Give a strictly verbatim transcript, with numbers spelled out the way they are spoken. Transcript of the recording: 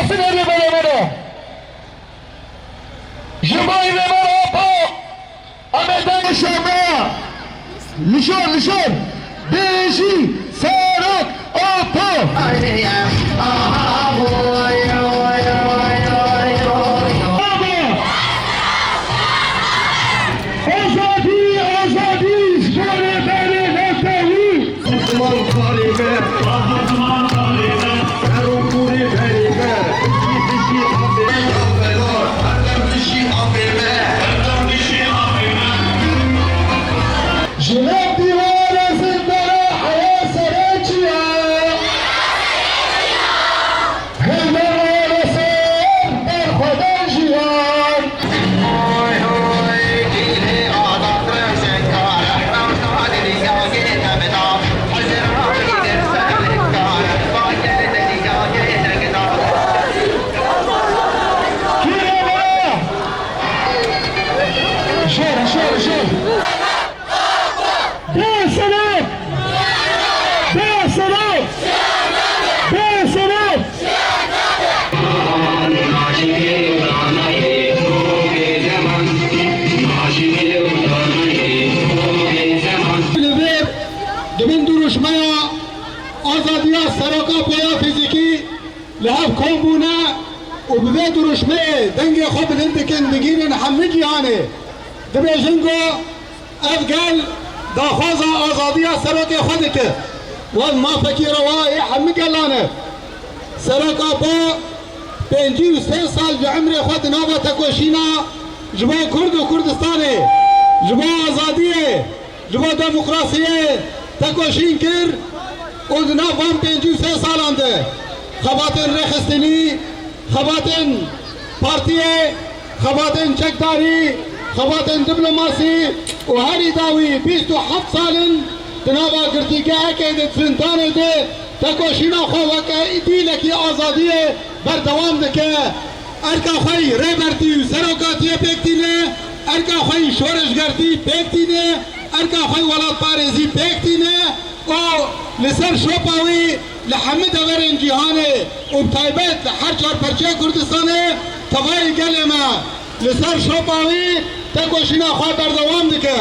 Sinê rêberê me ne. Ji bo rêber Apo, em ê dengê şerme. Li şor, li şor. Bijî Serok Apo. Azadî, azadî ji bo rêberê netewî. Ziman karê me. Ziman karê me. Ser û kûrê berê me. Bijî, bijî apê me. Bijî apê me. Herdem bijî apê me. Herdem bijî apê me. Ji nav dîwara zindana heya serê çiya. Hember were ser berxwedên jiyan. Şer, şer, şer. Bê Serok! Bê Serok! Bê Serok! Li vir di bin duruşmeya azadiya Serok Apoya fîzîkî li hev kom bûne û bi vê duruşmeyê dengê xwe bilind dikin, digihînin hemî cîhanê. Dibêjin ku ev gel daxwaza azadiya serokê xwe dike. Wan mafekî rewa yê hemî gelan e. Serok Apo pêncî û sê sal ji emrê xwe di nava tekoşîna ji bo Kurd û Kurdistanê, ji bo azadiyê, ji bo demokrasiyê tekoşîn kir û di nav van pêncî û sê salan de xebatên rêxistinî, xebatên partiyê, xebatên çekdarî, xebatên diplomasî û herî dawî bîst û heft sal in di nava girtîgehekê de, di zindanê de tekoşîna xwe weke îdîlekî azadiyê berdewam dike. Erka xwe yî rêbertî û serokatiyê pêk tîne, erka xwe yî şoreşgertî pêk tîne, erka xwe yî welatparêzî pêk tîne û li ser şopa wî li hemî deverên cîhanê û bi taybet li her çar perçeya Kurdistanê tevayî gelê me li ser şopa wî tekoşîna xwe berdewam dike.